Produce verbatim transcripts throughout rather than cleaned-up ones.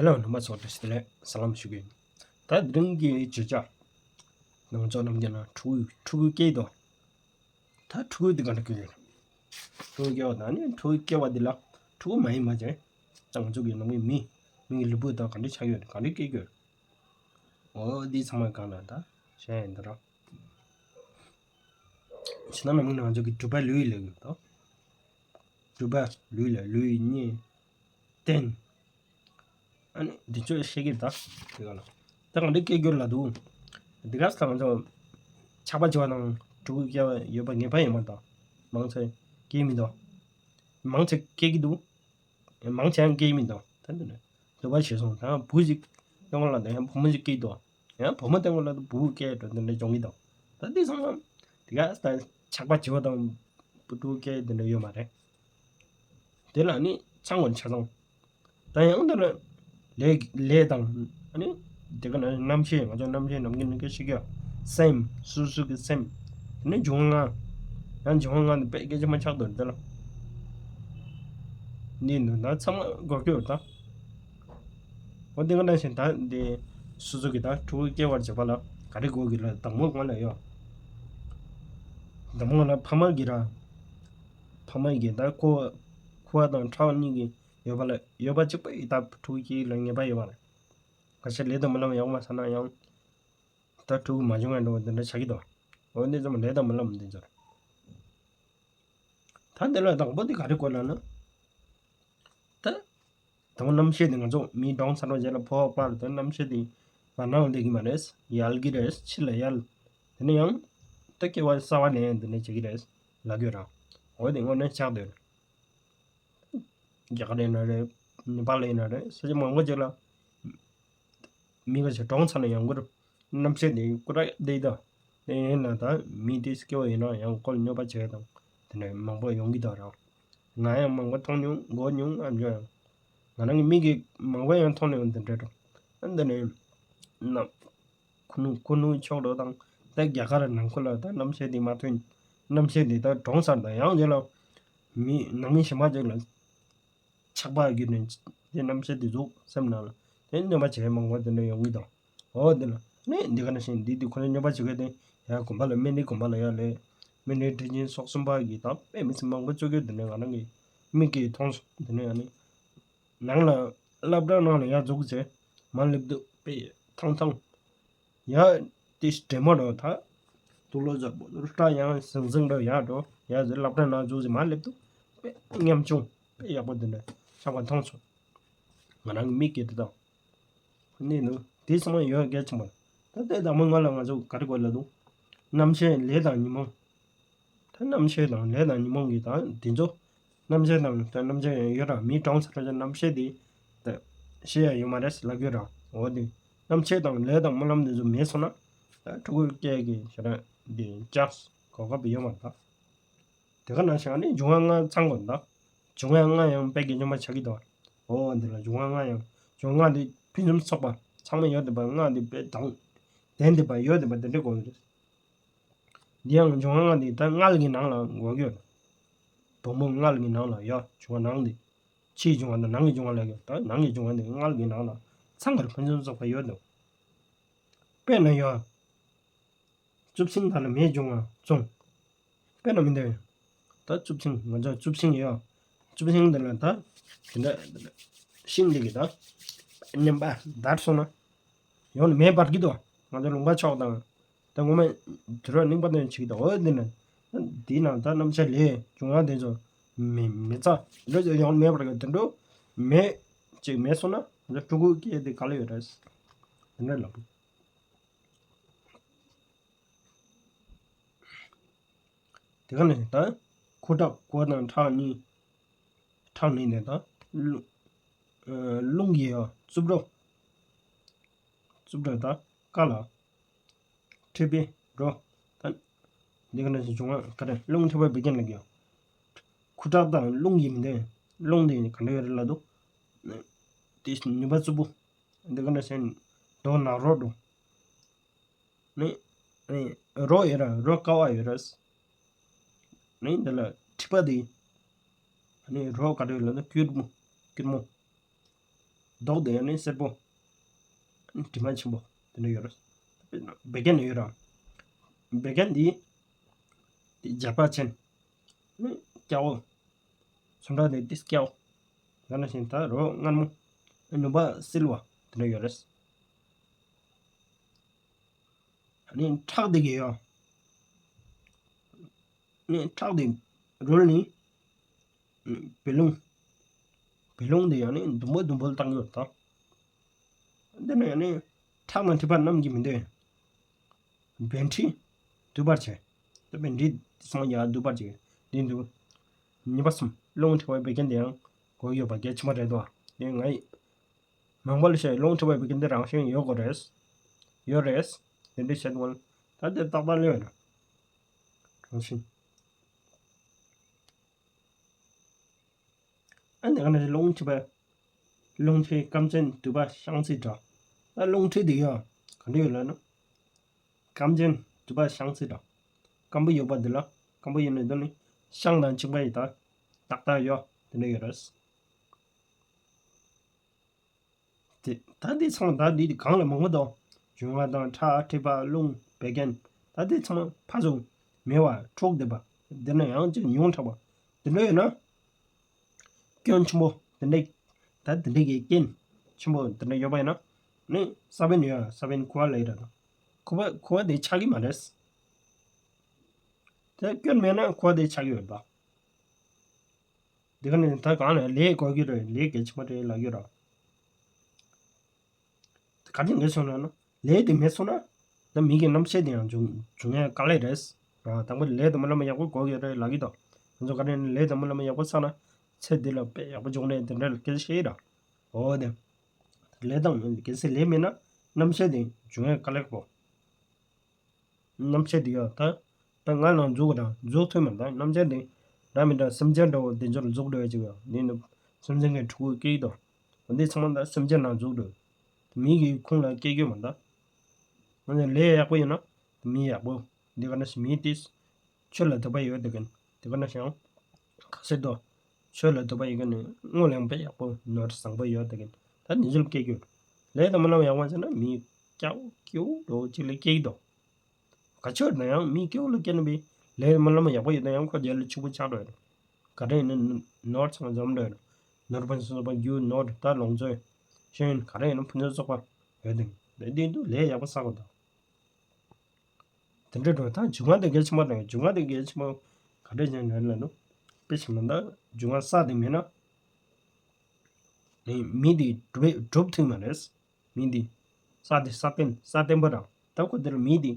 ལགས། རྣམ་པ་ཚོ་བཀྲ་ཤིས་བདེ་ལེགས། ས་ལམ་ཞུ་གི་ཡིན། ད་དེ་རིང་གི་བརྗོད་བྱ། ནང་ཆོས་རྣམས་ཀྱི་ནང་ཕྲུ་གུ་ཕྲུ་གུ་སྐྱེས་དོ། ད་ཕྲུ་གུ་དེ་ག་འདྲ་སྐྱེ་ཡོད། ཕྲུ་གུ་སྐྱེ་བ་དང་ནི་ཕྲུ་གུ་སྐྱེ་བ་འདི་ལ་ཕྲུ་གུ་མ་ཡིན་པ་ཅན། ད་ང་ཚོ་གི་ནང་མི་མི་མི་གི་ལུས་པོ་དང་ག་འདྲ་ཆགས་ཡོད། ག་འདྲ་སྐྱེ་ཡོད། འོ་འདི་ཚང་མ་གང་ལ་ད་བཤད་ཡིན་ད་ར། ཕྱི་ནང་ནང་མི་ནང་ཚོ་གི་གྲུབ་པ་ལུས་ལ་ཡོད་དོ། གྲུབ་པ་ལུས་ལ་ལུས་གཉིས། རྟེན། ཨ་ནི་འདི་ཚོ་ཤེས་ཀྱི་ད་དེ་ག་ལ། ད་གང་འདྲ་སྐྱེ་རྒྱུ་ལ་འདུག་དེ་ག་ས་ང་ཚོ་ཆགས་པ་བྱེད་པ་དང་ཕྲུ་གུ་སྐྱེ་བ་ཡོད་པ་ངེས་པ་ཡིན་མ་ད། མང་ཆེ་སྐྱེ་མི་འདུག་མང་ཆེ་སྐྱེ་གི་འདུག་མང་ཆེ་ཡང་སྐྱེ་མི་འདུག་ད་འདི་ནས་འདོད་པ་བྱེད་སོང་། ད་བུ་ཞིག་སྟོན་པ་ལ་ད་ཡང་བུ་མོ་ཞིག་སྐྱེ་འདུག་ཡང་བུ་མོ་སྟོན་པ་ལ་ད་བུ་སྐྱེ་འགྲོ་འདི་འདྲ་སྦྱོང་གི་འདུག་ད་འདི་ཚང་མ་དེ་ག་ད་ཆགས་པ་བྱེད་པ་དང་བུ་ཕྲུ་གུ་སྐྱེ་འདི་འདྲ་ཡོད་མ་རེད། དེ་ལ་ནི་ཚང་བར་ཆ་ཚང་། ད་ཡང་འདི་ལ་ལས་ལས་དང་ཨ་ནི་དེ་ག་ནི་རྣམ་ཤེས། ང་ཚོ་རྣམ་ཤེས་ནམ་རྒྱུན་ནམ་རྒྱུན་ཤེས་ཀྱི་སེམས། སོ་སོ་གི་སེམས། དེ་ནི་འབྱུང་ལྔ། ཡང་འབྱུང་ལྔ་འདི་དཔེ་སྐད་ཆ་མ་ཆགས་འདུག་འདི་ལ། འདི་འདུག་ད་ཚང་མ་དགོས་ཀྱི་ཡོད་ད། འོ་དེ་ག་ནང་བཞིན་ད་འདི་སོ་སོ་གི་ད་ཕྲུ་གུ་སྐྱེ་བར་བྱེད་པ་ལ་ག་རེ་དགོས་ཀྱི་ལ་དང་པོ་ང་ལ་ཡོད། དང་པོ་ང་ལ་ཕ་མ་གི་ར། ཕ་མ་གི་ད་ཁོ་ཁོ་བ་དང་ཕྲུ་གུ་གཉིས་ཀྱི་ཡོད་པ་ལ་ཡོད་པ་གཅིག་པ་ཡི་ད་ཕྲུ་གུ་གཅིག་ལ་ངེས་པ་ཡོད་པ་རེད། ཁ་ཤས་ལས་དང་མ་ལམ་ཡོང་མ་ས་ན་ཡང་ད་ཕྲུ་གུ་མ་བྱུང་ཡང་འགྲོ་བ་འདི་འདྲ་ཆགས་ཀྱི་འདུག་འོ་འདི་ཙམ་ལས་དང་མ་ལམ་འདི་ཚོར། ད་འདི་ལ་དང་པོ་འདི་ག་རེ་དགོས་ལབ་ན། ད་དང་པོ་རྣམ་ཤེས་འདི་ང་ཚོ་མི་གྲོངས་ཚར་བ་རྗེས་ལ་འཕོ་བ་སྤར་ད་རྣམ་ཤེས་འདི་བར་སྣང་བསྡད་ཀྱི་མ་རེད། ཡལ་གྱི་རེད། ཕྱི་ལ་ཡལ། དེ་ནས་ཡང་ད་སྐྱེ་བ་གསར་བ་ནས་འདི་ནས་བྱེད་ཀྱི་རེད་ལབ་ཀྱི་ཡོད་ར། འོ་དེ་དངོས་གནས་ཆགས་བསྡད་ཡོད་རེད། རྒྱ་གར་ཡིན་ན་རེད། ནེ་པཱལ་ཡིན་ན་རེད། ས་ཆ་མང་པོ་ཅིག་ལ་མི་ཁ་ཤས་གྲོངས་ཚར་ན་ཡང་སྐུ་རྣམ་ཤེས་དེ་སྐུ་ར་བསྡད་ཡོད། དེ་ཡིན་ན་ད་མི་དེ་སྐྱེ་བ་ཡིན་ན་ཡང་སྐུ་ལ་སྙོབ་པ་བྱེད་དང་དེ་འདྲ་མང་པོ་ཡོང་གི་འདུག་ར། ང་ཡང་མང་པོ་མཐོང་མྱོང་གོ་མྱོང་ཨ་འཇོ་ཡང་། ང་རང་གི་མིག་གིས་མང་པོ་ཡང་མཐོང་མྱོང་དེ་འདྲ་འགྲོ། ཨ་འདི་ནས་ན། ཁུ་ནུ་ཁུ་ནུ་ཕྱོགས་འགྲོ་དང་ད་རྒྱ་གར་ནང་ཁུལ་ལ་ད་རྣམ་ཤེས་དེ་མ་ཐོན། རྣམ་ཤེས་དེ་ད་གྲོངས་ཚར་དང་ཡང་རྗེས་ལ་མི་ནང་མི་གཞན་པ་ཅིག་ལ་ཆགས་པ་བརྒྱུད་ནས་དེ་རྣམ་ཤེས་དེ་ཟུག་སེམས་ནང་ལ་དེ་སྙོབ་པ་བྱེད་མང་པོ་དེ་འདྲ་ཡོང་གི་འདུག་འོ་དེ་ལ་ནི་འདི་ག་ནང་བཞིན་འདི་དེ་ཁོ་ནས་སྙོབ་པ་བྱེད་དགོས་དེ་ཡང་དགོན་པ་ལ་སྨན་རིའི་དགོན་པ་ལ་ཡང་ལས་སྨན་རིའི་ཁྲི་ཆེན་སོགས་གསུམ་པ་གི་དང་དཔེ་མི་སྲིད་མང་པོ་བཅོ་བརྒྱད་དེ་ནས་ང་རང་གི་མིག་གིས་མཐོང་སོང་། དེ་ནས་ཡང་ནི། ནང་ལ་སློབ་གྲྭ་ནང་ལ་ཡར་འཛུགས་བྱས་མར་སླེབས་དུས་དཔེ་ཐང་ཐང་། ཡ་དེ་དྲེད་མོ་འགྲོ་ད། དུག་ལོག་འཛར་པོ་རུ་སྐྲ་ཡང་ཟིང་ཟིང་འགྲོ་ཡར་འགྲོ་ཡར་ཟེར་སློབ་གྲྭ་ནང་འཛུགས་བྱས་མར་སླེབས་དུས་དཔེ་ཉམ་ཆུང་དཔེ་ཡག་པོ་དེ་འདྲ་ཆགས་པ་མཐོང་སོང་། ང་རང་གི་མིག་གིས་དེ་དང་། གནས་ནུ་དེ་ཚང་མ་ཡོད་གལ་ཆེན་པོ། ད་ལྟའི་དང་པོ་ང་ལ་ང་ཚོ་ག་རེ་དགོས་ལབ་འདུག་རྣམ་ཤེས་ལས་དང་ཉོན་མོངས། ད་རྣམ་ཤེས་དང་ལས་དང་ཉོན་མོངས་ཀྱི་དང་དེ་ཚོ། རྣམ་ཤེས་དང་ད་རྣམ་ཤེས་ཡང་ཡོད་ར། མི་གྲོངས་ཚར་བ་རྣམ་ཤེས་དེ་ད་ཤེས་ཡ་ཡོད་མ་རེད་ལབ་ཡོད་ར། འོ་དེ་རྣམ་ཤེས་དང་ལས་དང་སྨོན་ལམ་དེ་ཚོ་མེད་སོང་ན་ད་ཕྲུ་གུ་སྐྱེ་གི་ཞེ་དྲག་དེ་ཅག་གོ་སྐབས་ཡོད་མ་རེད་ད། དེ་ག་ནང་བཞིན་ཨ་ནི་འབྱུང་བ་ལྔ་ཚང་དགོས་ད། འབྱུང་བ་ལྔ་ཡང་དཔེ་གལ་ཆེན་པོ་ཆགས་ཀྱི་འདུག་འོ་འདི་ལ་འབྱུང་བ་ལྔ་ཡང་འབྱུང་བ་ལྔ་འདི་ཕུན་སུམ་ཚོགས་པ་ཚང་མ་ཡོད་བསྡད་པ་ལྔ་འདི་དཔེ་དང་ལྡན་བསྡད་པ་ཡོད་བསྡད་པ་དེ་འདྲ་དགོས་ཀྱི་རེད། འདི་ཡང་འབྱུང་བ་ལྔ་འདི་ད་མངལ་གྱི་ནང་ལ་འགོག་ཡོད། བུ་མོ་མངལ་གྱི་ནང་ལ་ཡོད། འབྱུང་བ་ནང་འདི། ཕྱིའི་འབྱུང་བ་དང་ནང་གི་འབྱུང་བ་ལ་ཡོད། ད་ནང་གི་འབྱུང་བ་འདི་མངལ་གྱི་ནང་ལ་ཚང་མར་ཕུན་སུམ་ཚོགས་པ་ཡོད་འདུག་དཔེར་ན་ཡོད། བཅུ་བྱིངས་དག་ལ་མེ་འབྱུང་བ་མཚུངས། དཔེར་ན་མི་འདོད། ད་བཅུ་བྱིངས་ང་ཚོ་བཅུ་བྱིངས་ཡོད། བཅུ་བྱིངས་འདི་ལ་ད་དེ་འདྲ་ཤིང་འདི་གི་ད་མཉམ་པ་འདར་སོང་ན་ཡོང་ནས་མེ་འབར་གྱི་འདུག་ང་ཚོ་ལུང་པ་ཕྱོགས་དང་ད་ངོ་མ་དུས་རབས་རྙིང་པ་དོན་བྱེད་ཀྱི་འདུག་འོ་འདི་ན་འདི་ནང་ད་རྣམ་ཤེས་ལས་འབྱུང་བ་དེ་ཚོ་མེ་མེ་ཚ་འདི་ཚོ་ཡོང་མེ་འབར་གྱི་དེ་འགྲོ་མེ་ཅིག་མེ་སོང་ན་ང་ཚོ་ཕྲུ་གུ་སྐྱེ་དེ་ག་ལ་ཡོད་རེད། དེ་འདྲ་ལབ། དེ་ག་ནས་ད་ཁུ་ཁྲག་མགོ་དང་ཁྲག་གཉིས། ཁྲག་ནི་ནས་ད་རླུང་ཨ་རླུང་གི་ཡ་རྩུབ་རོ། རྩུབ་རོ་ད་ཀ་ལ། མཁྲིས་པའི་རོ། ད་དེ་ག་ནས་བྱུང་བ་ག་རེ་རླུང་མཁྲིས་པ་བད་ཀན་ལ་གི་ཡ། ཁུ་ཁྲག་དང་རླུང་གི་མི་འདོད། རླུང་དེ་ག་འདྲ་ཡོད་རེད་ལབ་དུས། དེ་ནུས་པ་རྩུབ་པོ། དེ་ག་ནས་མདོག་ནག་རོ་འགྲོ། ནི། ནི། རོ་ཡོད་ར་རོ་ཀ་བ་ཡོད་ར། ནི་འདི་ལ་མཁྲིས་པ་དེ། ནི་རོ་ག་འདྲ་ཡོད་ལབ་ན་སྐྱུར་མོ། སྐྱུར་མོ། མདོག་དེ་ཡང་ནི་སེར་པོ། དྲི་མ་ཆེན་པོ་དེ་འདྲ་ཡོད་རེད། བད་ཀན་ཡོད་རེད། བད་ཀན་འདི་དེ་རྒྱགས་པ་ཅན་ནི་སྐྱ་བོ། ཚོན་ཁྲ་དེ་དེ་སྐྱ་བོ། ད་ནང་བཞིན་ད་རོ་མངར་མོ། ནུ་མ་བསིལ་བ་དེ་འདྲ་ཡོད་རེད། ཨ་ནི་ཁྲག་དེ་གི་ཡོད། ནི་ཁྲག་དེ་རོལ་ནི། བད་རླུང་། བད་རླུང་དེ་ཡང་ནི་དུམ་བུ་དུམ་བུ་བཏང་ཡོད་དང་། འདི་ནི་ཡང་ནི་ཁྲག་དང་མཁྲིས་པ་རྣམས་ཀྱིས་མི་འདོད། བད་མཁྲིས་འདུས་པར་བྱེད། ད་བད་མཁྲིས་དེ་ཚང་མ་ཡར་འདུས་པར་བྱེད། འདི་འདུག་ཉི་མ་གསུམ་རླུང་མཁྲིས་པའི་བད་ཀན་དེ་ཡང་དགོས་ཡོད་པ་གལ་ཆེན་པོ་རེད་དོ། དེ་ང་ཡི་མང་པོ་ལ་བཤད་རླུང་མཁྲིས་པའི་བད་ཀན་དེ་རང་བཞིན་ཡོད་དགོས་རེད། ཡོད་རེད། དེ་འདྲའི་བཤད་དགོས། ད་དེ་ཏག་ཏག་ལོས་ཡོད་རེད། རང་བཞིན། ཨ་ནི་ག་ནས་རླུང་མཁྲིས་པ། རླུང་མཁྲིས་སྐམ་ཅན་དུད་པ་བཤང་གཅི་འདྲ། ད་རླུང་མཁྲིས་དེ་ཡང་ག་འདྲ་ཡོད་ལབ་ན། སྐམ་ཅན་དུད་པ་བཤང་གཅི་འདྲ། སྐམ་པོ་ཡོད་པ་འདི་ལ་སྐམ་པོ་ཡོད་ནས་འདི་ནི་བཤང་དང་གཅིན་པ་ཡི་ད་ཏག་ཏག་ཡོད་དེ་འདྲ་ཡོད་རེད། དེ་ད་འདི་ཚང་ད་འདི་གང་ལ་མང་པོ་དང་། འབྱུང་བ་དང་ཁྲག་མཁྲིས་པ་རླུང་བད་ཀན། ད་འདི་ཚང་ཕ་ཚུགས་མེད་པ་འཁྲུགས་བསྡད་པ། འདི་ན་ཡང་ཅིག་ཉུང་དྲགས་པ། འདི་འདྲ་ཡོད་ན། སྐྱོན་ཆེན་པོ་འདི་འདྲ། ད་འདི་འདྲ་གི་རྐྱེན་ཆེན་པོ་འདི་འདྲ་ཡོད་པ་ཡིན་ན། ནི་ས་བོན་ཡོད། ས་བོན་ཁུ་བ་ལ་ཡི་ར་དང་། ཁུ་བ་ཁུ་བ་དེ་ཆགས་ཀྱི་མ་རེད། ད་སྐྱོན་མེད་ན་ཁུ་བ་དེ་ཆགས་ཀྱི་ཡོད་པ། འདི་ག་ནས་ད་གང་ལ་ལས་དགོས་ཀྱི་རེད། ལས་གལ་ཆེན་པོ་རེད་ལབ་ཀྱི་རེད། ག་དེ་ངས་སོང་ན་ན། ལས་དེ་མེད་སོང་ན། ད་མི་གི་རྣམ་ཤེས་དེ་ཡང་འབྱུང་འབྱུང་ཡ་དཀའ་ལས་རེད། རང་དང་པོ་ལས་དང་པོ་བླ་མ་ཡག་པོ་དགོས་ཀྱི་རེད་ལབ་ཀྱི་འདུག་ང་ཚོ་ག་རེ་ནས་ལས་དང་པོ་བླ་མ་ཡག་པོ་བསགས་ན། ཚེ་འདི་ལ་དཔེ་ཡག་པོ་འབྱུང་རེད་དེ་འདྲ་ལ་སྐད་ཆ་བཤད་ཡི་ར། འོ་དེ། ལས་དང་གལ་སྲིད་ལས་མེད་ན་རྣམ་ཤེས་དེ་འབྱུང་ཡ་དཀའ་ལས་པོ། རྣམ་ཤེས་དེ་ཡང་ད། ད་ང་ནང་འཛུགས་དང་འཛུགས་ཐུབ་མ་ད་རྣམ་ཤེས་དེ། ར་མི་འདྲ་སེམས་ཅན་འདྲ་བོ་དེ་ཚོར་འཛུགས་འགྲོ་ཡ་ཅིག་ཡང་འདི་ནི་སེམས་ཅན་གྱི་ཕྲུ་གུ་སྐྱེ་ཡི་དོ། འདི་ཚང་མ་ད་སེམས་ཅན་ནང་འཛུགས་འགྲོ། མི་གི་ཁུངས་ལ་སྐྱེ་རྒྱུ་མ་ད། ང་ནི་ལས་ཡག་པོ་ཡོད་ན། མི་ཡག་པོ། འདི་ག་ནས་མི་དེ། ཆོས་ལ་དད་པ་ཡོད་དེ་གན། དེ་ག་ནས་ཡང་། ཁ་སེར་དོ། ཆོས་ལ་དད་པ་ཡོད་གན་ནི་སྔོན་ལ་ཡང་དཔེ་ཡག་པོ་ནོར་བཟང་པོ་ཡོད་དེ་གན། ད་ནི་འཇུལ་སྐྱེ་རྒྱུ། ལས་དང་མ་ལམ་ཡག་པ་ཟེར་ན་མི་སྐྱ་བོ་སྐྱེ་བོ་འགྲོ་གཅིག་ལ་སྐྱེ་གི་དོ། ག་ཆོད་ན་ཡང་མི་སྐྱེ་བོ་ལ་སྐྱེ་ན་བི་ལས་མ་ལམ་ཡག་པོ་ཡོད་ན་ཡང་ཁོ་རྒྱལ་ལ་ཕྱུག་པོ་ཆགས་འགྲོ་ཡོད། ག་རེ་ཡིན་ན་ནོར་ཚང་འཛོམས་འགྲོ་ཡོད། ནོར་བུ་སོགས་པ་རྒྱུ་ནོར་ད་ལོངས་སྤྱོད། ཤེས་ཡོན་ག་རེ་ཡིན་ན་ཕུན་སུམ་ཚོགས་པ་ཡོད་དེ། དེ་དུས་ལས་ཡག་པོ་བསགས་དགོས་དོ། དེ་འདྲ་འགྲོ་ད་འབྱུང་བ་དེ་གལ་ཆེན་པོ་དང་འབྱུང་བ་དེ་གལ་ཆེན་པོ་ག་འདྲ་ཅན་རེད་ལ་ནུ། དཔེ་བཞག་ན་ད་འབྱུང་བ་ས་དེ་མེད་ན། ནི་མི་དེ་གྲུབ་གྲུབ་ཐུབ་མ་རེད། མི་དེ་ས་དེ་ས་བརྟན་ས་བརྟན་པོ་རང་ད་ཁོ་དེར་མི་དེ་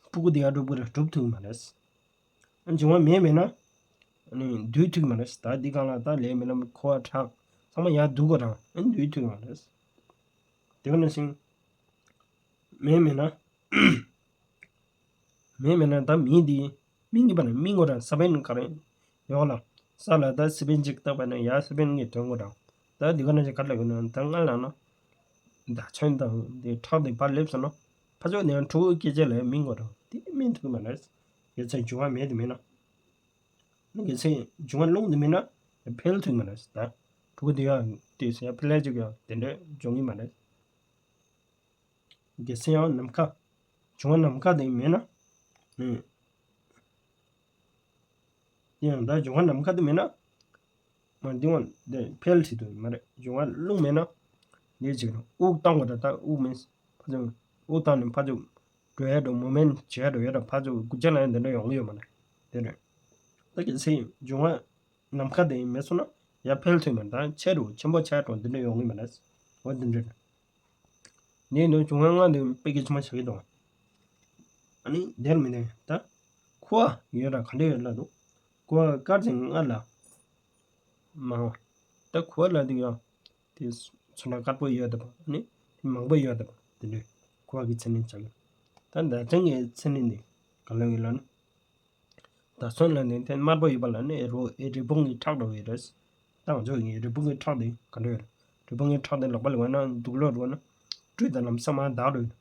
སྤུ་གུ་དེ་ཡར་འགྲོ་དགོས་རེད་གྲུབ་ཐུབ་མ་རེད། འབྱུང་བ་མེ་མེད་ན། ནི་འདུས་ཐུབ་མ་རེད། ད་འདི་གང་ལ་ད་ལས་མེད་ན་ཁོ་བ་ཁྲག་ཚང་མ་ཡར་འདུ་དགོས་རང་འདུས་ཐུབ་མ་རེད། དེ་ག་ནང་བཞིན་མེ་མེད་ན། མེ་མེད་ན་ད་མི་འདི་མི་གཉིས་པ་ནི་མི་ངོ་རང་ས་བོན་ག་རེ་ཡོག་ལ་ས་ལ་ད་སི་པན་ཅིག་བཏབ་པ་ན་ཡ་སི་པན་གྱི་དོན་ངོ་རང་ད་འདི་ག་ནང་བཞིན་ག་ལ་ཡོད་ན་ད་ང་ལ་ན་ད་ཆོན་དང་འདི་ཁྲག་འདི་ཕར་སླེབས་སོང་ན་ཕ་ཆོག་ནས་ཕྲུ་གུ་སྐྱེ་ཅེས་ལ་མི་ངོ་རང་དེ་མི་ཐུག་མ་རེད། གལ་སྲིད་འབྱུང་བ་མེད་དེ་མེད་ན། གལ་སྲིད་འབྱུང་བ་རླུང་དེ་མེད་ན་འཕེལ་ཐུབ་མ་རེད། ད་ཕྲུ་གུ་དེ་ཡང་དེ་ཡང་འཕེལ་ལས་ཅིག་ཡང་དེ་འདྲ་འབྱུང་གི་མ་རེད། གལ་སྲིད་ཡང་ནམ་མཁའ། འབྱུང་བ་ནམ་མཁའ་དེ་མེད་ན། ཨུམ། ཡང་ད་འབྱུང་བ་ནམ་མཁའ་དེ་མེད་ན། མ་འདི་བ་འདི་འཕེལ་བྱེད་དུ་མ་རེད། འབྱུང་བ་རླུང་མེད་ན། འདི་ཅིག་དབུགས་བཏང་བ་ད་ད་དབུགས་མིན། ཕ་ཚོ་དབུགས་བཏང་ནས་ཕ་ཚོ་འགྲོ་ཡ་འགྲོ་མོ་མེན་བྱེད་ཡ་འགྲོ་ཡ་ད་ཕ་ཚོ་དགུ་ཆ་ལ་ཡང་འདི་འདྲ་ཡོང་གི་ཡོད་མ་རེད། དེ་རེད། ད་གལ་སྲིད་འབྱུང་བ་ནམ་མཁའ་དེ་མེད་སོང་ན་ཡར་འཕེལ་ཐུབ་མ་རེད། ད་ཆེ་རུ་ཆེན་པོ་ཆགས་འགྲོ་འདི་འདྲ་ཡོང་གི་མ་རེད། འོ་འདི་འདྲ་རེད། འདི་ནི་འབྱུང་བ་ལྔ་འདི་དཔེ་གལ་ཆེན་པོ་ཆགས་ཀྱི་འདུག་ཨ་ནི་དེར་མི་ནས་ད་ཁུ་བ་ཡོད་ར་ག་འདྲ་ཡོད་ལ་འདུག་ཁུ་བ་དཀར་ཅན་ལྔ་ལ་མང་བ། ད་ཁུ་བ་ལ་འདི་ཡང་དེ་ཚོན་ཁྲ་དཀར་པོ་ཡོད་དེ་པ་ཨ་ནི་དེ་མང་པོ་ཡོད་དེ་པ་དེ་འདྲའི་ཁུ་བ་གི་མཚན་ཉིད་ཆགས་ཀྱི། ད་མདའ་ཚོན་གྱི་མཚན་ཉིད་འདི་ག་ལ་ཡོད་ལ་ནི། མདའ་ཚོན་ལ་ནི་དེ་དམར་པོ་ཡོད་པ་ལ་ནི་རོ་ཨེ་རི་བོང་གི་ཁྲག་འདྲ་བོ་ཡོད་རེད། ད་ང་ཚོ་ཡིན་རི་བོང་གི་ཁྲག་དེ་ག་འདྲ་ཡོད་རེད། རི་བོང་གི་ཁྲག་དེ་ལག་པ་ལ་བོར་ན་དུག་ལོག་འགྲོ་ན་སྦྲུལ་དང་ལམ་སང་མར་འདར་འགྲོ་ཡོད།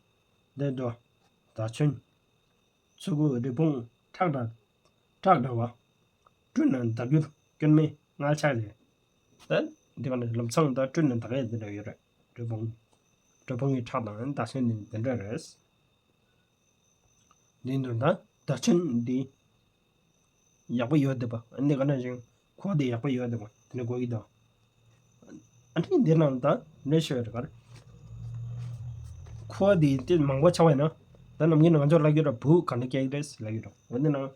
དེ་འདྲ་མདའ་ཚོན། ཚུ་གུ་རི་བོང་ཁྲག་འདྲ་ཁྲག་འདྲ་བ། སྦྲུལ་ནང་འདར་རྒྱུ་སྐྱོན་མེད་མངལ་ཆགས་རེད། ད་ དེ་ག་ནས་ལམ་སང་ད་སྤྲུལ་ནས་ད་གས་དེ་འདྲ་ཡོད་རེད། གྲུབ་དཔོན། གྲུབ་དཔོན་གྱི་ཁྲག་དང་བརྡ་མཚོན་ནི་དེ་འདྲ་རེད། འདི་འདུག་ད་བརྡ་མཚོན་འདི་ཡག་པོ་ཡོད་འདུག་པ། འདི་ག་ནས་ཅིག་ཁོ་དེ་ཡག་པོ་ཡོད་འདུག་པ། དེ་འདྲ་གོ་གི་འདུག་ཨ་ནི་འདི་ནང་ད་འདྲ་ཤོད་རེད་ག་རེད། ཁོ་དེ་དེ་མང་པོ་ཆགས་པ་ཡིན་ན། ད་ནམ་རྒྱུན་ང་ཚོ་ལབ་ཀྱི་རེད། བུ་ག་འདྲ་སྐྱེ་གི་རེད་ལབ་ཀྱི་རེད། འོ་འདི་ནང་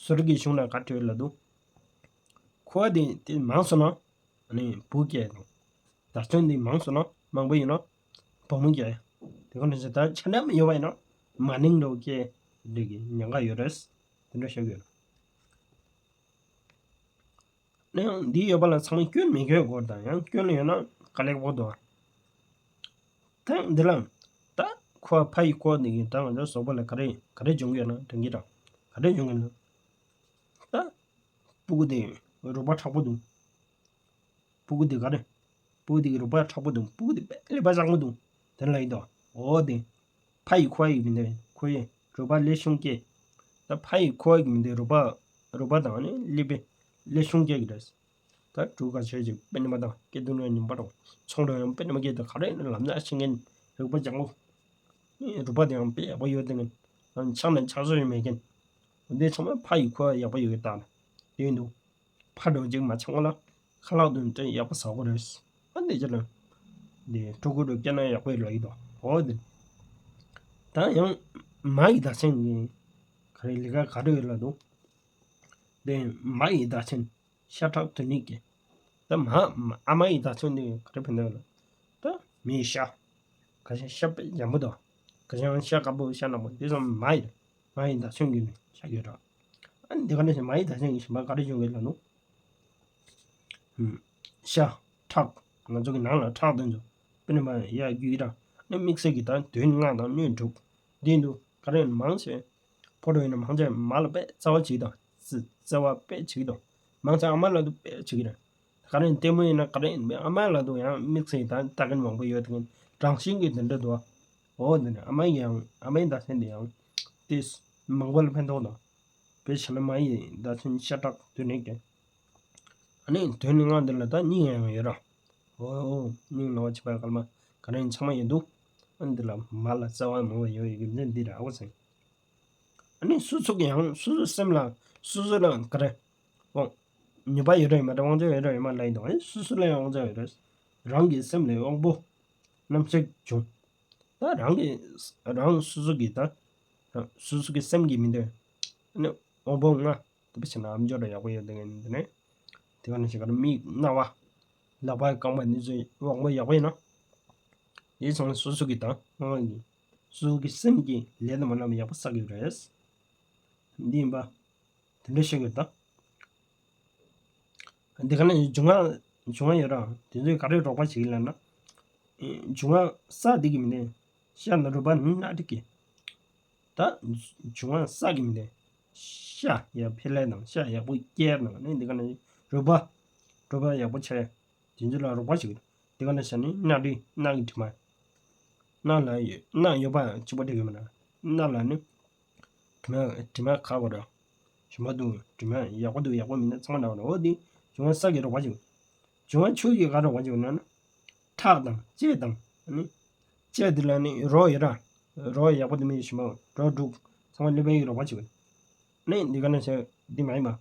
སོ་རིག་གི་གཞུང་ན་ག་བྲིས་ལབ་འདུག་ཁོ་དེ་དེ་མང་སོང་ན། ཨ་ནི་བུ་སྐྱེ་དང་། བརྡ་མཚོན་འདི་མང་སོང་ན། མང་པོ་ཡིན་ན་བུ་མོ་སྐྱེ། དེ་ག་ནས་ད་ཆ་མཉམ་ཡོད་པ་ཡིན་ན་མ་ནིང་འདྲ་བོ་སྐྱེ་འདྲ་གི་ཉེན་ཁ་ཡོད་རེད། དེ་འདྲ་བཤད་ཀྱི་ཡོད། ནས་ཡང་འདི་ཡོད་པ་ལ་ཚང་མས་སྐྱོན་མི་འགོད་སྐོར་དང་། ཡང་སྐྱོན་ཡོད་ན་དཀའ་ལས་ཁག་པོ་འདུག་ད་འདི་ལ་ད་ཁོ་ཕ་ཡི་ཁོ་འདི་གི་ད་ང་ཚོ་ཟོག་པོ་ལ་ག་རེ་ག་རེ་བྱུང་ཡོད་ན་དྲན་གྱི་དང་། ག་རེ་བྱུང་ཡོད་ན། ད་སྤུ་གུ་དེ་རུས་པ་མཁྲེགས་པོ་འདུག་སྤུ་གུ་དེ་ག་རེ། སྤུ་གུ་དེ་གི་རུས་པ་མཁྲེགས་པོ་འདུག་སྤུ་གུ་དེ་དཔེ་ཀླད་པ་བཟང་པོ་འདུག་དེ་ལ་ཡིན་དོ། འོ་དེ། ཕ་ཡི་ཁོ་ཡི་མི་འདུག་ཁོ་ཡི་རུས་པ་ལེགས་ཤོམ་སྐྱེས། ད་ཕ་ཡི་ཁོ་ཡི་མི་འདུག་རུས་པ། རུས་པ་དང་ནི་ཀླད་པ་ལེགས་ཤོམ་སྐྱེས་ཀྱི་རེད། ད་འབྲུག་ག་ཆོས་ཅིག་དཔེ་ནི་མ་དང་སྐད་དུ་ནི་ཉིན་པ་དང་ཚོང་འགྲོ་ཡང་དཔེ་ནི་མ་སྐད་དུ་ག་རེ་ནི་ལམ་སང་ཤེས་མཁན་རིག་པ་སྦྱང་པོ། རུས་པ་དེ་ཡང་དཔེ་ཡག་པོ་ཡོད་དེ་མཁན། ཆག་ནས་ཆག་ཆོག་ཡོད་མེད་མཁན། འདི་ཚང་མ་ཕ་ཡི་ཁོ་ཡག་པོ་ཡོད་ཀྱི་ད་ལ་དེ་ཡིན་འདུག་ཕ་འགྲོ་ཅིག་མ་ཆག་ལ་ཁ་ལག་དོན་དེ་ཡག་པོ་ཟ་དགོས་རེད། ཨ་འདི་ཅི་ལ་འདི་ཕྲུ་གུ་འགྲོ་སྐྱེ་ན་ཡག་པོ་ཡོད་ལ་ཡིན་དོ། འོ་འདི། ད་ཡང་མ་ཡི་བརྡ་མཚོན་གྱི་ག་རེ་ལས་ཀ་ག་རེ་ཡོད་ལ་འདུག་དེ་མ་ཡི་བརྡ་མཚོན། ཤ་ཁྲག་དུ་ནི་སྐྱེ། ད་མ་མ་ཨ་མ་ཡི་བརྡ་མཚོན་དེ་ག་རེ་ཕན་ཐོགས་ལ། ད་མིའི་ཤ། ཁ་ཤས་ཤ་དཔེ་འཇམ་པོ་དང་། ཁ་ཤས་ཤ་དཀར་པོ་ཤ་ནག་པོ་དེ་ཚོ་མ་ཡི། མ་ཡི་བརྡ་མཚོན་གྱི་ནི་ཤ་ཡོད་ར། ཨ་འདི་ག་ནས་མ་ཡི་བརྡ་མཚོན་གྱི་ཞིམ་པ་ག་རེ་བྱུང་གི་ལ་ནུ། ཤ། ཁྲག་ང་ཚོ་གི་ནང་ལ་ཁྲག་དེ་ཚོ་དཔེ་ནི་མ་ཡ་རྒྱུ་ཡི་ར། ནི་དམིགས་བསལ་གྱི་ད་དོན་ལྔ་དང་སྣོད་དྲུག་འདི་འདུག་ག་རེ་མང་ཆེ། ཕོ་རོ་ཡིན་ན་མང་ཆེ་མ་ལ་དཔེ་རྩ་བ་གཅིག་དང་། རྩ་བ་དཔེ་གཅིག་དང་། མང་ཆེ་ཨ་མ་ལ་དུ་དཔེ་གཅིག་རེད། ག་རེ་ལྟད་མོ་ཡིན་ན་ག་རེ་ཨ་མ་ལ་དུ་ཡང་དམིགས་བསལ་ད་ལྟ་མཁན་མང་པོ་ཡོད་དེ། རང་བཞིན་གྱི་དེ་འདྲ་འདུག་འོ་དེ་ནས་ཨ་མ་ཡི་ཡང་ཨ་མའི་བརྡ་མཚོན་དེ་ཡང་དེ་མང་པོ་ལ་ཕན་ཐོགས་དང་། དཔེ་བྱས་ན་མ་ཡི་བརྡ་མཚོན་ཤ་ཁྲག་དུ་ནས་ཀྱང་། ཨ་ནི་དོན་ནི་ང་འདི་ལ་ད་སྙིང་ཡང་ཡོད་ར། འོ་སྙིང་ལ་བ་ཆེ་བ་སྐར་མ་ག་རེ་ཚང་མ་ཡོད་འདུག་ཨ་འདི་ལ་མ་ལ་རྩ་བ་མང་བ་ཡོད་ཡོད་ཀྱི་འདི་འདི་ར་འོ་ཟེར། ཨ་ནི་སོ་སོ་གི་ཡང་སོ་སོའི་སེམས་ལ་སོ་སོ་ལ་ག་རེ། འོ། ནུས་པ་ཡོད་ར་ཡོད་མ་རེད། དབང་ཆ་ཡོད་ར་ཡོད་མ་ལ་ཡིན་དང་། ཨ་ནི་སོ་སོ་ལ་ཡང་དབང་ཆ་ཡོད་རེད། རང་གི་སེམས་ལ་དབང་པོ་རྣམ་གཞག་བྱུང་། ད་རང་གི་རང་སོ་སོ་གི་ད་རང་སོ་སོ་གི་སེམས་ཀྱི་མི་འདོད། ཨ་ནི་དབང་པོ་ལྔ། དེ་བྱས་ན་ཨམ་ཅོག་ལ་ཡག་པོ་ཡོད་དེ་ངན་དེ་ནས། དེ་ག་ནས་ཞིག་གར་མིག་རྣ་བ། ལག་པ་རྐང་པ་འདི་ཚོའི་དབང་པོ་ཡག་པོ་ཡིན་ན། དེ་ཚང་མ་སོ་སོ་གི་དང་སྔོན་གྱི། སོ་སོ་གི་སེམས་ཀྱི་ལས་དང་མ་ལམ་ཡག་པོ་བསགས་ཡོད་རེད། འདི་ཡིན་པ། དེ་འདྲ་ཤེས་དགོས་ད། འདི་ག་ནས་འབྱུང་བ་འབྱུང་བ་ཡོད་ར། དེ་ཚོས་ག་རེ་རོགས་པ་བྱེད་ཀྱི་ལབ་ན། འབྱུང་བ་ས་འདི་གི་མི་ནས། ཤ་ན་རུས་པ་ནི་སྣ་འདི་གི། ད་འབྱུང་བ་ས་གི་མི་ནས། ཤ་ཡག་འཕེལ་ལས་དང་ཤ་ཡག་པོ་སྐྱེར་དང་ནི་འདི་ག་ནས་རུས་པ། རུས་པ་ཡག་པོ་ཆེ། དེ་ཚོ་ལ་རོགས་པ་བྱེད་ཀྱི་རེད། དེ་ག་ནས་བྱས་ནས་སྣ་འདི་སྣ་གི་དྲི་མ། སྣ་ལ་ཡོད་སྣ་ཡོད་པ་གཅིག་པ་འགྲིག་གི་མིན་ན། སྣ་ལ་ནི། དྲི་མ་དྲི་མ་ཁ་བ་ར། ཞིམ་པ་འདུག་དྲི་མ་ཡག་པོ་འདུག་ཡག་པོ་མིན་ན་ཚང་མ་འདྲ་བ་རེད། འོ་དེ་འབྱུང་བ་ས་གི་རོགས་པ་བྱེད། འབྱུང་བ་ཆུ་གི་ག་རོགས་པ་བྱེད་ན་ན། ཁྲག་དང་ལྕེ་དང་ནི། ལྕེ་འདི་ལ་ནི་རོ་ཡོད་ར། རོ་ཡག་པོ་འདུག་མི་ཞིམ་པ་རོ་དྲུག་ཚང་མ་ཀླད་པའི་རོགས་པ་བྱེད། ནི་འདི་ག་ནས་བྱས་འདི་མ་ཡིན་པ།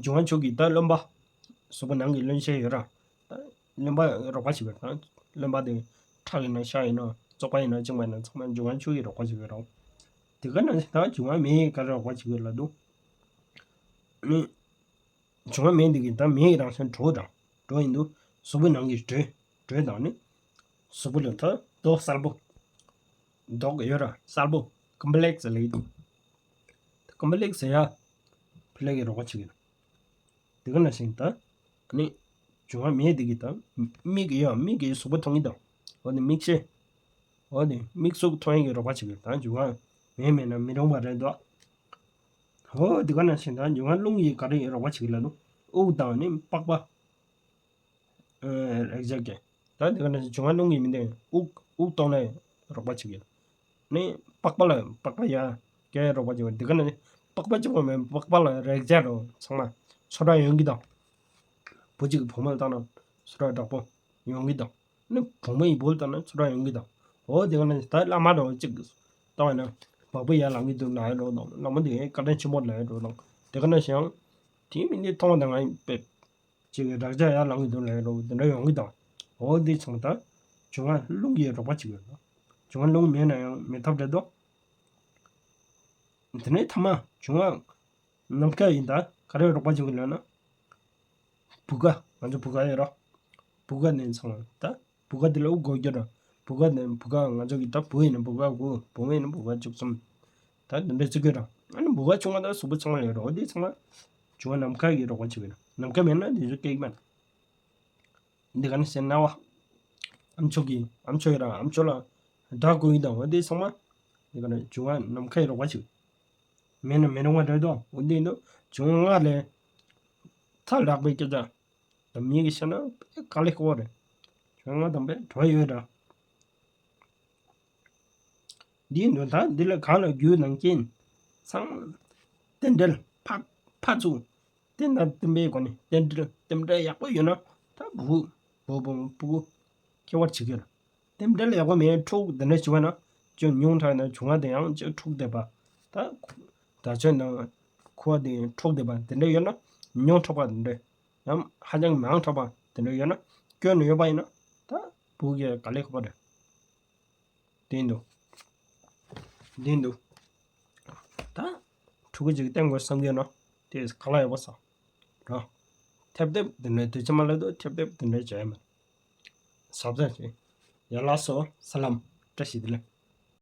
འབྱུང་བ་ཆུ་གི་ད་རློན་པ། གཟུགས་པོ་ནང་གི་རློན་ཆས་ཡོད་ར། རློན་པ་རོགས་པ་བྱེད་པ་དང་། རློན་པ་དེ་ཁྲག་ཡིན་ན་ཤ་ཡིན་ན་བཙོག་པ་ཡིན་ན་གཅིན་པ་ཡིན་ན་ཚང་མ་འབྱུང་བ་ཆུ་གིས་རོགས་པ་བྱེད་ཀྱི་རེད། དེ་ག་ནང་བཞིན་ད་འབྱུང་བ་མེ་ཡིས་ག་རེ་རོགས་པ་བྱེད་ཀྱི་ལབ་འདུག་ནི། འབྱུང་བ་མེ་འདི་གིས་ད་མེ་ཡི་རང་བཞིན་དྲོ་དང་དྲོ་ཡིན་འདུག་གཟུགས་པོའི་ནང་གི་དྲོད་དྲོད་དང་ནི། གཟུགས་པོ་ལ་ད་མདོག་གསལ་པོ། མདོག་ཡོད་ར་གསལ་པོ། ཀམ་པ་ལེགས་ལབ་ཀྱི་འདུག་ཀམ་པ་ལེགས་ཟེར་ཡ། ཕི་ལེག་གི་རོགས་པ་བྱེད་ཀྱི་འདུག་དེ་ག་ནང་བཞིན་ད། ནི། འབྱུང་བ་མེ་འདི་གིས་ད། མིག་གིས་ཡང་མིག་གིས་གཟུགས་པོ་མཐོང་གི་འདུག་འོ་ནི་མིག་ཤེས། འོ་ནི་མིག་གཟུགས་མཐོང་ཡས་ཀྱི་རོགས་པ་བྱེད་ཀྱི་འདུག་ད་འབྱུང་བ་མེ་མེད་ན་མི་རུང་བ་རེད་འདུག་འོ་དེ་ག་ནང་བཞིན་ད་འབྱུང་བ་རླུང་གིས་ག་རེ་རོགས་པ་བྱེད་ཀྱི་ལབ་ན། དབུགས་དང་ནི་པགས་པ། རེག་བྱ་གི། ད་དེ་ག་ནང་བཞིན་འབྱུང་བ་རླུང་གིས་མི་འདུག་དབུགས་དབུགས་གཏོང་ལ་རོགས་པ་བྱེད་ཀྱི། ནི་པགས་པ་ལ་པགས་པ་ཡ་གས་རོགས་པ་བྱེད་པ་འདི་ག་ནི་པགས་པ་གཅིག་པོ་མིན། པགས་པ་ལ་རེག་བྱ་རོ་ཚང་མ་ཚོར་བ་ཡོང་གི་དང་། བུ་གཅིག་གི་བུ་མོ་ལ་བཏང་ན་ ཚུར་ར་དྲག་པོ་ཡོང་གི་དང་། ནི་བུ་མོ་ཡི་བུ་ལ་བཏང་ན་ཚུར་ར་ཡོང་གི་དང་། འོ་དེ་ག་ནི་ད་བླ་མ་འདྲ་བོ་གཅིག་གིས་བཏང་བ་ན་བག་པོ་ཡར་ལངས་ཀྱི་འདུག་ལབ་ཡ་འདྲ་བོ་དང་། བླ་མ་དེ་བཀའ་དྲིན་ཆེན་པོ་ལབ་ཡ་འདྲ་བོ་དང་། དེ་ག་ནི་བྱས་ཡང་དེའི་མི་འདི་མཐོང་བ་དང་ང་ཡི་པེ་ཅིག་གི་དྲག་ཆ་ཡར་ལངས་ཀྱི་འདུག་ལབ་ཡ་འདྲ་བོ་དེ་འདྲ་ཡོང་གི་དང་། འོ་དེ་ཚང་མ་ད་འབྱུང་བ་རླུང་གིས་རོགས་པ་བྱེད་ཀྱི་ཡོད་ལ། འབྱུང་བ་རླུང་མེད་ན་ཡང་མེད་ཐབས་བྲལ་འདུག་དེ་ནས་ཐ་མ་འབྱུང་བ་ནམ་མཁའ་ཡིན་ད་ག་རེ་རོགས་པ་བྱེད་ཀྱི་ལབ་ན། བུ་ག་ང་ཚོ་བུ་ག་ཡོད་རོ། བུ་ག་ནས་ཚང་མ་ད་བུ་ག་དེ་ལ་དབུ་གོ་རྒྱུ་ར། བུ་ག་ནས་བུ་ག་ང་ཚོ་གི་ད་བུ་ཡིན་ན་བུ་ག་དགུ། བུ་མོ་ཡིན་ན་བུ་ག་བཅུ་གསུམ། ད་དེ་འདྲ་བརྩི་གི་ར། ཨ་ནི་བུ་ག་ཆུང་མ་ད་གཟུགས་པོ་ཚང་མ་ལ་ཡོད་རོ། འོ་དེ་ཚང་མ་འབྱུང་བ་ནམ་མཁའ་གིས་རོགས་པ་བྱེད་ཀྱི་ར། ནམ་མཁའ་མེད་ན་དེ་ཚོ་སྐྱེ་གི་མེད། འདི་ག་ནི་སེམས་ན་བ། ཨམ་ཆོག་གི་ཨམ་ཆོག་ཡོད་ར། ཨམ་ཆོག་ལ་དགྲ་དགོས་ཡིན་དང་། འོ་དེ་ཚང་མ་འདི་ག་ནི་འབྱུང་བ་ནམ་མཁའི་རོགས་པ་ཞིག་མེད་ན་མི་རུང་བ་འདྲ་དང་། འོ་དེ་ཡིན་དུ་འབྱུང་བ་ལྔ་ལས་ཐ་ལག་པའི་སྐད་ཆ་དང་། མི་གི་ཤ་ན་དཀའ་ལས་ཁག་པོ་རེད། འབྱུང་བ་ལྔ་དང་པའི་འགྲོ་བ་ཡོད་ར། འདིའི་ནང་ད་འདི་ལ་གང་ལ་རྒྱུ་ནང་རྐྱེན་ཚང་། རྟེན་འབྲེལ་ཕ་ཕ་ཚུ་རྟེན་དང་བརྟེན་པའི་སྒོ་ནས་རྟེན་འབྲེལ་རྟེན་འབྲེལ་ཡག་པོ་ཡོད་ན་ད་བུ་བུ་བུ་བུ་སྐྱེ་བར་བྱེད་ཀྱི་ཡོད། རྟེན་འབྲེལ་ཡག་པོ་མེད་ཕྲུག་འདི་འདྲ་བྱུང་བ་ན་ཅུང་ཉུང་དྲགས་ན་འབྱུང་བ་དེ་ཡང་ཅིག་འཁྲུགས་བསྡད་པ། ད་ད་ཆོས་ནང་ཁུ་བ་དེ་འཁྲུགས་བསྡད་པ་དེ་འདྲ་ཡོད་ན། ཉུང་དྲགས་པ་དེ་འདྲ་ཡང་ཧ་ཅང་མང་དྲགས་པ་དེ་འདྲ་ཡོད་ན། སྐྱོན་ཡོད་པ་ཡིན་ན་ད་བུ་གི་དཀའ་ལས་ཁག་པོ་རེད། དེ་འདུག་དེ་འདུག་ད་ཕྲུ་གུ་ཅིག་བསྟེན་དགོས་བསམ་གྱི་ཡོད་ན་དེ་ག་ལ་ཡོད་པ་ས་ར། ཐེབས་ཐེབས་དེ་འདྲ་དུས་ཚོད་མ་ལོས་དུས་ཐེབས་ཐེབས་དེ་འདྲ་བྱས་མ། ཟབ་ཟབ་བྱས། ཡ་ལགས་སོ། ས་ལམ། བཀྲ་ཤིས་བདེ་ལེགས།